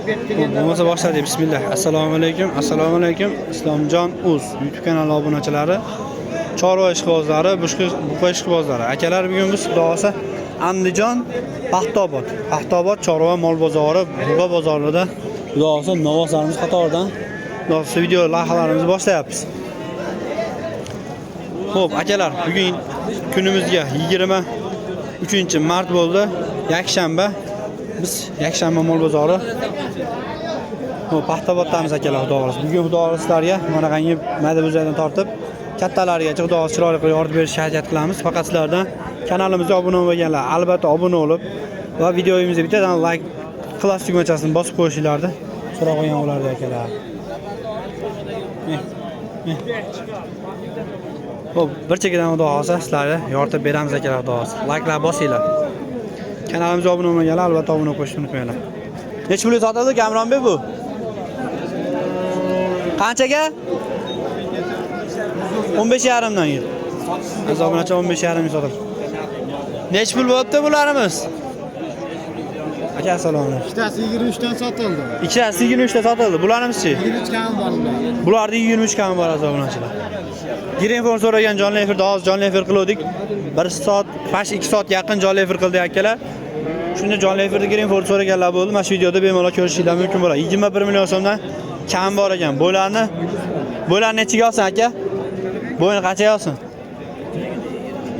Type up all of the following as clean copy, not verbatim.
Bo'lmasa boshladik. Bismillah. Assalomu alaykum. Assalomu alaykum. Islomjon uz YouTube kanali obunachilari, chorva ishqibozlari, buqa ishqibozlari. Akalar, bugun biz xudo xohlasa Andijon Paxtaobod. Paxtaobod chorva mol bozori, buqa bozorida xudo xohlasa novvoslarimiz qatoridan xudo xohlasa video lavhalarimizni boshlayapmiz. Xo'p, akalar, bugun kunimizga 23-mart bo'ldi. Yakshanba. Biz yakshanba mol bozori. Xo'p, Paxtaoboddamiz akalar, xudo xohlasa. Bugun xudo xohlasa sizlarga manaqangi mayda bo'zaydan tortib kattalarigacha xudo xohlasa chiroyli qilib yoritib berishga harakat qilamiz. Faqat sizlardan kanalimizga obuna bo'lmaganlar albatta obuna bo'lib va videomizga bittadan like qilas tugmachasini bosib qo'yishinglarni so'rab qo'ygan bo'lardi akalar. Eh, eh. Xo'p, bir chekkadan xudo xohlasa sizlarga yoritib beramiz akalar, xudo xohlasa. Likelar bosinglar. Kanalimizga obuna bo'lmaganlar albatta obuna qo'yishni unutmanglar. Necha pulga sotildi Kamronbek bu? Qanchaga? 15,5 dan yil. Aziz obunachi, 15,5 ming sotildi. Necha pul bo'pti bularimiz? Aka, assalomu alaykum. Ikkitasi 23 dan sotildi. Ikkitasi 23 ta sotildi. Bularimiz-chi? 23 kam bor ular. Bularda 23 kam bor, aziz obunachilar. Greenphone so'ragan jonli efirda hozir jonli efir qiluvdik. 1 soat, 5 2 soat yaqin jonli efir qildik akalar. Shunda jonli efirda Greenphone so'raganlar bo'ldi. Mana shu videoda bemalol ko'rishinglar mumkin bo'ladi. 21 million so'mdan kam bor ekan. Bo'ylarni nechiga olsin aka? Bo'yni qanchaga olsin?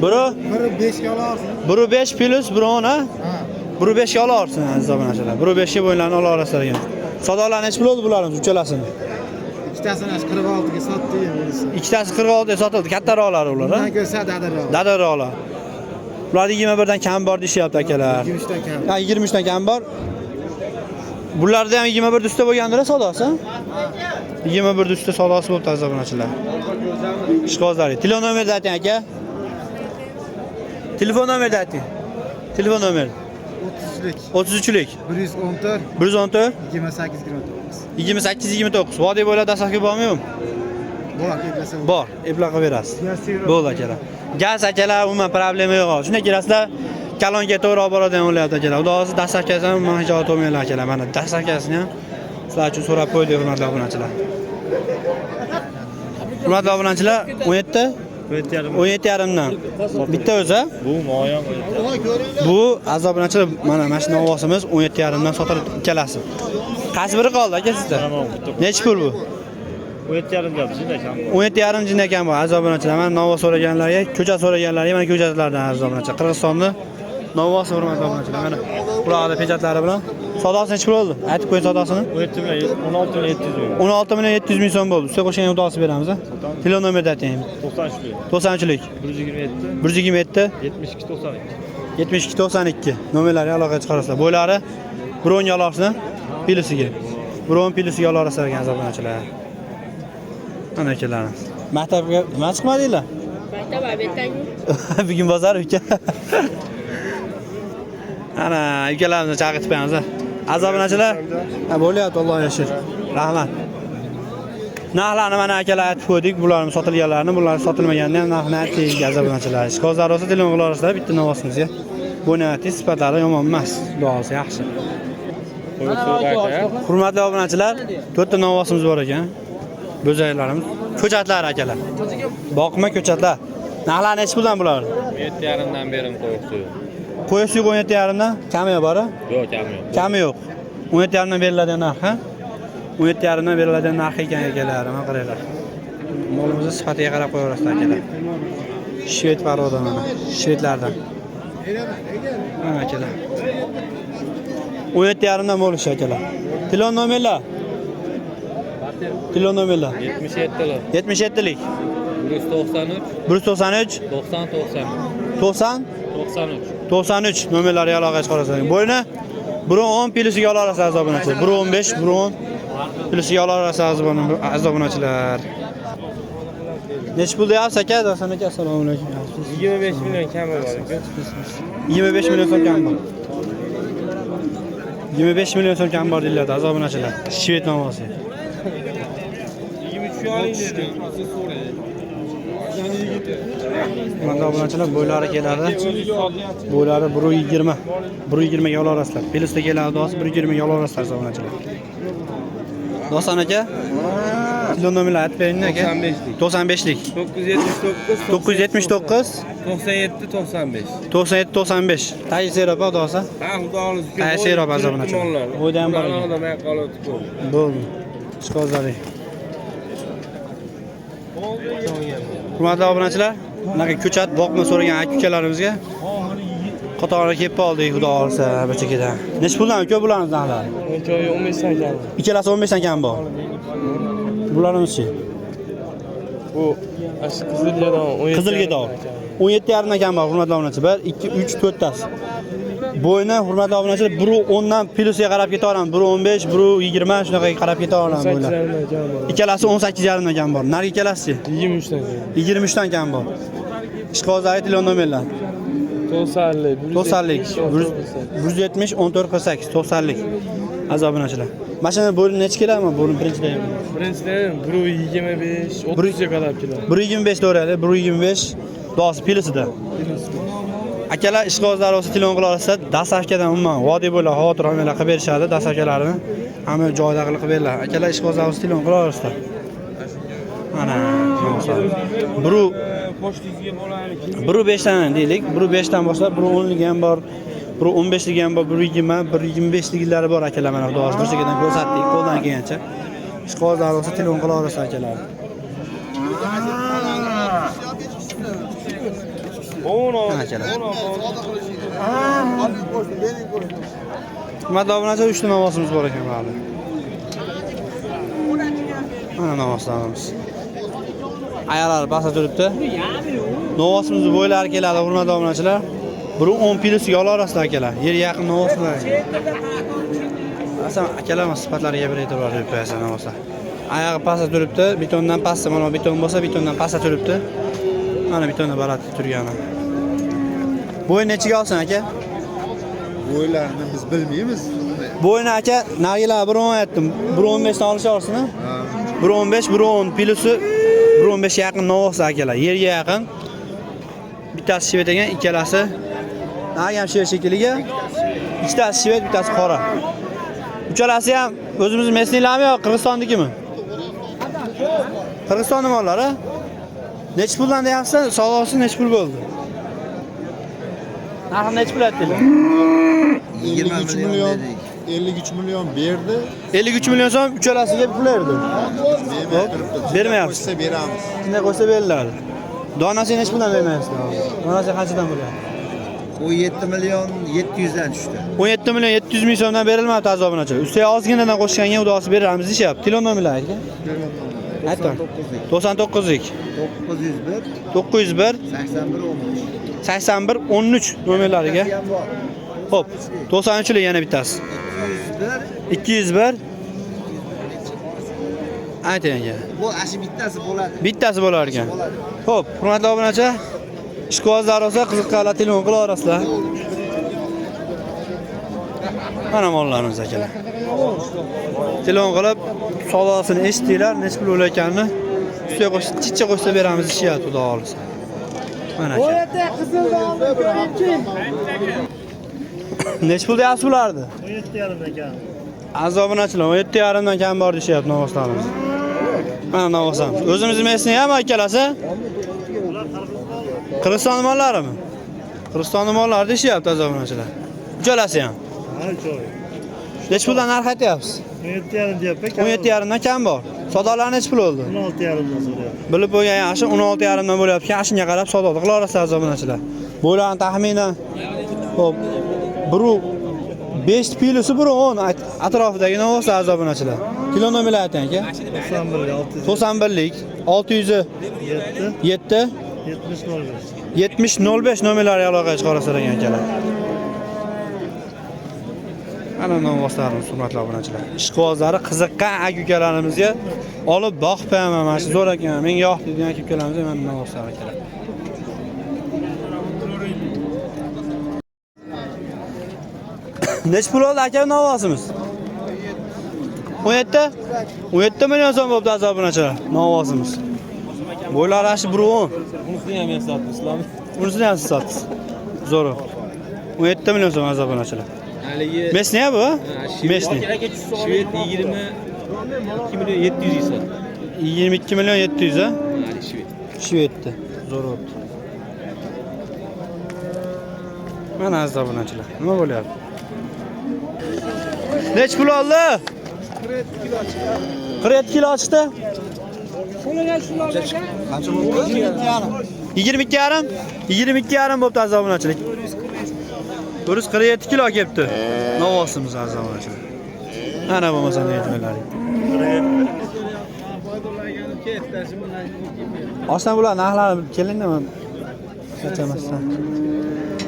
Biri Biri 5 ga olarsin. biri 5 plus biri 10 ha? Ha. Biri 5 ga ola olsin, aziz obunachilar. Biri 5 ga bo'ylarni ola olasizlar ekan. Savdolar nechi pul bo'ldi bularimiz uchalasini? Ikkitasini 46 ga sotdi birisi. Ikkitasi 46 ga sotildi. Kattaroqlari ular, ha? Bundan ko'rsa dadaroq. Dadaroqlar. Bularda 21 dan kam bor deyishyapti akalar. 23 dan kam. Ha, 23 dan kam bor. Bularda ham 21 ustida bo'lgandir savdosi? 21 ustida savdosi bo'libdi, aziz obunachilar. Ishqibozlar. Telefon nomerini ayting aka. Telefon nomerini ayting. Telefon nomeri. 33lik 33lik 114 114 28 29. 28 29. Vodiy bo'ylab dastlabki bormi yo'qmi? Bor, eplasa. Bor, eplab qilib berasiz. Bo'ldi akalar. Gaz akalar, umuman problema yo'q. Shunday kelasizlar, Kalonga to'g'ri olib boradigan bo'lyapti akalar. Xudo xohlasa dastlabkasi ham umuman hijolat bo'lmanglar akalar. Mana dastlabkasini ham sizlar uchun so'rab qo'ydik, hurmatli obunachilar. Hurmatli obunachilar, 17 17,5 dan. Bitta o'zi. Bu moyam. Bu aziz obunachilar, mana shu novvosimiz 17,5 dan sotilib ikkalasi. Qaysi biri qoldi aka sizda? Nechi pul bu? 17,5 gap, jinda kam bor. 17,5 jinda ekan bu, aziz obunachilar. Mana novvos so'raganlarga, ko'chat so'raganlarga mana ko'chatlardan, aziz obunachilar. Qirg'izistonni novvosi, hurmatli obunachilar. Mana qulog'ida pechatlari bilan. Savdosi nechi pul bo'ldi? Aytib qo'ying savdosini. 17 million, 16 million 700 ming. 16 million 700 ming so'm bo'ldi. Ustiga qo'shgan xudosi beramiz, a? Telefon nomerini ayting. 93lik 93lik 127 127 72 92. 72 92 nomerlariga aloqa chiqarasizlar. Bo'ylari 1.10 ga olasizlar, plyusiga. 1.10 plyusiga ola olasizlar ekan, aziz obunachilar. Mana akalarimiz. Maktabga nima chiqmadinglar? Maktab obeddan. Bugun bozor uka. Ana ukalarimizni chaqirib qo'yamiz. Aziz obunachilar, ha, bo'lyapti, Allohga shukr. Rahmat. Narxlarni mana akalar aytib qo'ydik, bularni sotilganlarini, bular sotilmaganini ham narxini aytdik, aziz obunachilar. Ishqibozlar bo'lsa telefon qila olasizlar bitta novvosimizga. Buni aytdik, sifatlari yomon emas, duosi yaxshi. Hurmatli obunachilar, to'rtta novvosimiz bor ekan. Bo'zaylarimiz, ko'chatlar akalar. Boqma ko'chatlar. Narxlari nechi puldan bular? 7,5 dan berim qo'yiq suvi. Qo'y suyi 17,5 dan kami yo'q bor? Yo'q, kami yo'q. Kami yo'q. 17,5 dan beriladigan narx, ha? 17,5 dan beriladigan narx ekan akalar, mana qaranglar. Molimizni sifatiga qarab qo'yaverasizlar akalar. Shved порода mana, shvedlardan. Mana akalar. 17,5 dan bo'lishi akalar. Telefon nomerlar. Telefon nomerlar. 77lik 77lik 193 193 90 90 90 93. 93 nomerlariga aloqa chiqarasizlar. Bo'yni 1.10 plyusiga ola olasiz, aziz obunachilar. 1.15, 1.10 plyusiga ola olasiz, aziz obunachilar. Nechi pul deyapsiz aka? Hasan aka, assalomu alaykum. 25 million kami bor aka. 25 million so'm kam bor. 25 million so'm kam bor deyiladi, aziz obunachilar. Shved novvosi. 23 oling dedi. Hurmatli obunachilar, bo'ylari keladi. Bo'ylari 1.20. 1.20 ga olaverasizlar. Plyusda keladi, do'st, 1.20 ga olaverasizlar obunachilar. Doston aka, telefon nomerlar aytib bering aka. 95lik. 95lik. 979 979 97 95. 97 95. Tayi seropa do'sa. Ha, xudo xohlasa. Tayi seropa obunachilar. O'yda ham bor ekan. Odam qolib ko'p. Bo'ldi. Ishqibozlaring. Hurmatli obunachilar, bunaqa ko'chat boqma so'ragan aka ukalarimizga qatorga kelib qoldik, xudo xohlasa, bir chekkadan. Nechi puldan uka bularni narxlari? Joyi 15 dan kam. Ikkalasi 15 dan kam bor. Bularimiz-chi? Bu ash qizilgadan 17. Qizilgedor. 17,5 dan kam bor, hurmatli obunachilar. 1 2 3 4 tasi. Bo'yni, hurmatli obunachilar, 1.10 dan plyusga qarab ketaveramiz. 1.15, 1.20 shunaqa qarab ketaveramiz bo'ylar. kam bor. Ikkalasi 18,5 dan kam bor. Narigi ikkalasi-chi? 23 dan kam. 23 dan kam bor. Ishqibozlar telefon nomerlar. 90lik, 90lik, 170 14 48 90lik. Aziz obunachilar. Mashina bo'yni necha keladi? Bo'yni birinchidan. Birinchidan 1.25, 30 ga qarab keladi. 1.25 to'g'ri, 1.25 dosi plyusida. Akalar ishqibozlar bo'lsa telefon qila olasizlar. Dastlabkidan umuman vodiy bo'ylab xavotir olmanglar, qilib berishadi dastlabkilarini. Hamma joyida qilib beradi. Akalar ishqibozlar bo'lsa telefon qila olasizlar. Mana, biru Pochtangizga bo'laylik. 1.5 dan deylik, 1.5 dan boshlab 1.10 ligi ham bor, 1.15 ligi ham bor, 1.20, 1.25 liglari bor akalar, mana xudo xohlasa bir chekkadan ko'rsatdik qo'ldan kelgancha. Ishqibozlar bo'lsa telefon qila olasizlar akalar. Mana akalar. Hurmatli obunachilar, 3 ta novvosimiz bor ekan hali. Mana novvoslarimiz. Ayollar pastda turibdi. Novvosimizni bo'ylari keladi, hurmatli obunachilar. 1.10 plyusiga olaverasizlar akalar. Yer yaqin novvoslar. Asam akalar sifatlariga bir e'tibor berib qo'yasan novvoslar. Oyog'i pastda turibdi, betondan pastda, mana beton bo'lsa, betondan pastda turibdi. Mana betonda baland turgani. Bo'yi nechiga olsin aka? Bo'ylarini biz bilmaymiz. Bo'yni aka, narigilar 1.10 aytdim. 1.15 dan olisha olsin. 1.15, 1.10 plyusi 1.15 yaqin novvoslar akalar. Yerga yaqin. Bittasi shvet ekan, ikkalasi. Narigi ham shvet shekilli. Ikkitasi shvet, bittasi qora. Uchalasi ham o'zimiz mesniylarmi yo Qirg'izistonnikimi? Qirg'izistonning mollari. Nechi puldan deyapsan? Savdosi nechi pul bo'ldi? Narxi nechi pul aytdinglar? 53 million 53 million berdi. 53 million so'm uchalasiga pul berdi. Bermay turibdi. Bermayapsiz. Qo'shsa beramiz. Shunday qo'ysa beriladi. Donasi nechi puldan bermayapsizlar? Donasi qanchadan bo'ladi? 17 million 700 dan tushdi. 17 million 700 ming so'mdan berilmabdi aziz obunachilar. Ustiga ozginadan qo'shganga xudosi beramiz deyishyapti. Telefon nomerlari aka. Ayting. 99lik 901 901 81 13. 81 13 nomerlariga. Ham bor. Xo'p, 93lik yana bittasi. 201 201 Ayting aka. bu ashi bittasi bo'ladi. Bittasi bo'lar ekan. Xo'p, hurmatli obunachilar, ishqibozlar bo'lsa qiziqqanlar telefon qila olasizlar. Mana mollarimiz akalar. Telefon qilib savdosini eshitdinglar, necha pul bo'layotganini. Ustiga qo'shib, chicha qo'shsa beramiz deyishyapti, xudo xohlasa. Mana aka. Necha pul deyapsiz bularni? 17,5 ekan. Aziz obunachilar, 17,5 dan kam bor deyishyapti novvoslarimiz. Mana novvoslarimiz. O'zimiz mesni ham ikkalasi. Qirg'iziston mollarimi? Qirg'iziston mollari deyishyapti aziz obunachilar. Uchalasi ham. Ha, choy. Necha puldan narx aytyapsiz? 17,5 deyapti. 17,5 dan kam bor. Savdolar necha pul bo'ldi? 16,5 dan so'rayapti. Bilib qo'ygan yaxshi 16,5 dan bo'lyapti. Shunga qarab savdo qila olasizlar aziz obunachilar. Bo'larni taxminan xo'p 1.5 plyusi 1.10 atrofidagi novvoslar aziz obunachilar. Kilo nomerlar ayting aka. 91 91lik 607 607 70 05. 70 05 nomerlariga aloqaga chiqarasizlar ekan akalar. Ana novvoslarimiz hurmatli obunachilar. Ishqibozlari qiziqqan aka ukalarimizga olib boqib qo'yaman, mana shu zo'r ekan, menga yoqdi degan aka ukalarimizga mana novvoslar akalar. Necha pul oldi aka novvosimiz? 17? 17 million so'm bo'libdi aziz obunachilar novvosimiz. Bo'ylari shu 1.10. Bunisini ham men sotdim, Islom. Bunisini ham siz sotdingiz. Zo'ri. 17 million so'm aziz obunachilar. Haligi Mesni bu? Mesni. Shved 22 million 700 sotdi. 22 million 700 ha? Haligi shved. Shvedni. Zo'r bo'libdi. Mana aziz obunachilar, nima bo'lyapti? Nech pul oldi? 47 kilo chiqdi. Qancha bo'ldi? 22,5. 22,5 bo'pti aziz obunachilar. 147 kilo kelibdi. Novvosimiz aziz obunachilar. Ana bo'lmasa ne aytmaylaring. Oshnam bular narxlari kelingda man kachamasdan.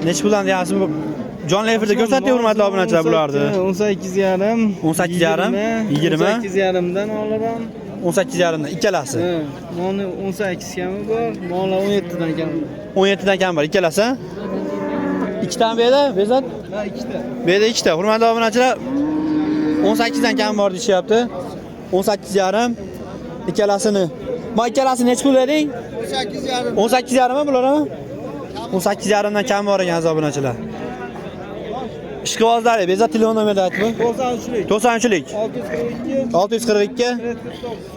Nech puldan deyapsiz? Jonli efirda ko'rsatdik hurmatli obunachilar bularni. 18,5. 18,5, 20. 18,5 dan olaman. 18,5 dan ikkalasi. Molni 18 kami bor, mollar 17 dan kami. 17 dan kam bor ikkalasi. Ikkitami bu yerda, Bezat? Ha, ikkita. Bu yerda ikkita. Hurmatli obunachilar 18 dan kam bor deyishyapti. 18,5 ikkalasini. Ma ikkalasi necha pul deding? 18,5. 18,5 mi bular ha? 18,5 dan kam bor ekan aziz obunachilar. Ishqibozlar, Bezat telefon nomerini aytmi? 93lik. 93lik. 642 642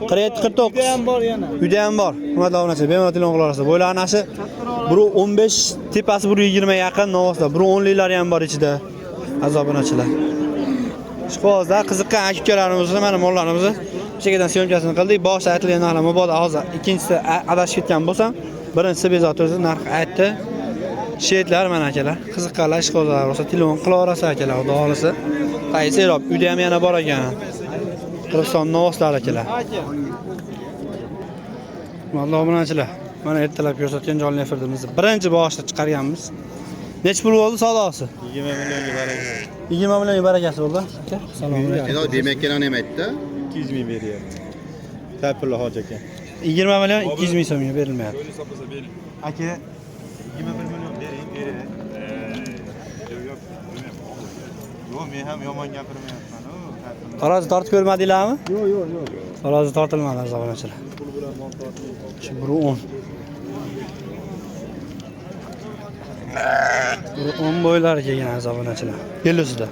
47 49. Uyda ham bor yana. Uyda ham bor. Hurmatli obunachilar, bemalol telefon qila olasiz. Bo'ylarini shu 1.15 tepasi 1.20 yaqin novvoslar, 1.10liklari ham bor ichida. Aziz obunachilar. Ishqibozlar qiziqqan aka ukalarimizni mana mollarimizni chekkadan syomkasini qildik. Boshida aytilgan narxlar mabodo hozir ikkinchisi adashib ketgan bo'lsam, birinchisi Bezat o'zi narx aytdi. Shedlar mana akalar, qiziqqanlar ishqibozlar bo'lsa telefon qila olasiz akalar, xudo xolasa. Qaysi Erob uyda ham yana bor ekan. Qirg'iziston novvoslari akalar. Hurmatli obunachilar, mana ertalab ko'rsatgan jonli efirimizni birinchi boshida chiqarganmiz. Necha pul bo'ldi savdosi? 20 millionga baraka. 20 millionga barakasi bo'ldi. Aka, assalomu alaykum. Demakkadan ham aytdi. 200 ming beryapti. Sayfulla hoji aka. 20 million 200 ming so'mga berilmayapti. Aka 21 million bering, bering. Yo'q, men ham yomon gapirmayapman-ku. Tarozi tortib ko'rmadinglarmi? Yo'q, yo'q, yo'q. Tarozi tortilmadi aziz obunachilar. Shu 1.10. 1.10 bo'ylari kelgan aziz obunachilar. Belusida.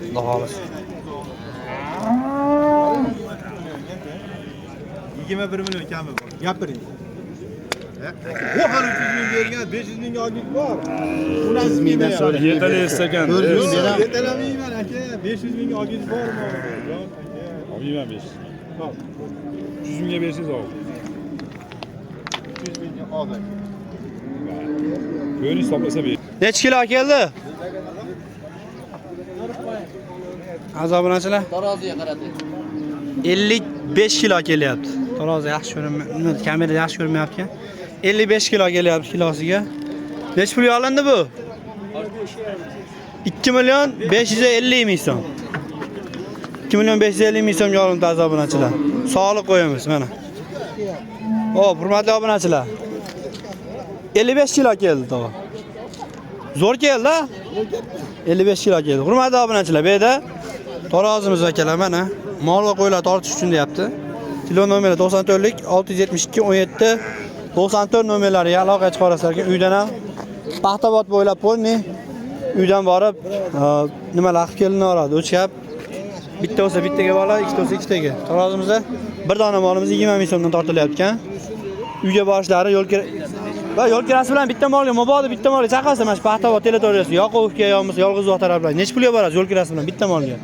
Xudo xohlasa. 21 million kami bor. Gapiring. Bu hali 300 ming bergan, 500 mingga olgik bor. 300 mingdan so'rang. Yetalaysiz ekan. 400 ming yetalamayman aka, 500 mingga olgingiz bormi? Yo'q aka. Olmayman 500. 100 mingga bersangiz ol. 300 mingga ol aka. Ko'ring hisoblasa ber. Necha kilo keldi? Aziz obunachilar. Taroziga qaradi. 55 kilo kelyapti. Tarozi yaxshi ko'rinmayapti, kamerada yaxshi ko'rinmayapti ekan. 55 kilo kelyapti kilosiga. Necha pulga olindi bu? 2 million 550 ming so'm. 2 million 550 ming so'mga olindi aziz obunachilar. Sog'liq qo'yamiz mana. Xo'p, hurmatli obunachilar. 55 kilo keldi tog'a. Zo'r keldi-a? 55 kilo keldi. Hurmatli obunachilar, bu yerda tarozimiz akalar mana mol va qo'ylar tortish uchun deyapti. Telefon nomeri 94 672 17 94 nomerlariga aloqa chiqarasizlar. Uydan ham Paxtabod bo'ylab polni uydan borib nimalar qilib kelinaveradi. O'chkab bitta bo'lsa bittaga boradi, ikkita bo'lsa ikkitaga. Tarozimizda bir dona molimiz 20 ming so'mdan tortilyapti ekan. Uyga borishlari yo'l va yo'l kirasi bilan bitta molga mabodo bitta molga chaqirsa mana shu Paxtabod territoriyasi Yoqubga yo bo'lmasa Yolg'izvoq taraflar necha pulga borasiz yo'l kirasi bilan bitta molga?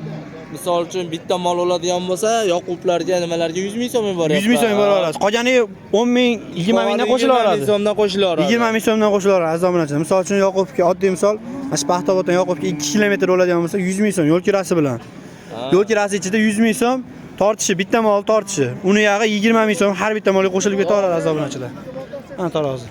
Misol uchun bitta mol oladigan bo'lsa, Yoqublarga nimalarga 100 ming so'm boryapti. 100 ming so'm boraverasiz. Qolgani 10 ming, 20 mingdan qo'shilaveradi. 20 ming so'mdan qo'shilaveradi. 20 ming so'mdan qo'shilaveradi aziz obunachilar. Misol uchun Yoqubga oddiy misol, mana shu Paxtaboddan Yoqubga 2 kilometr bo'ladigan bo'lsa 100 ming so'm yo'l kirasi bilan. Yo'l kirasi ichida 100 ming so'm tortishi, bitta mol tortishi. Uni yog'i 20 ming so'm har bitta molga qo'shilib ketaveradi aziz obunachilar. Ana tarozi.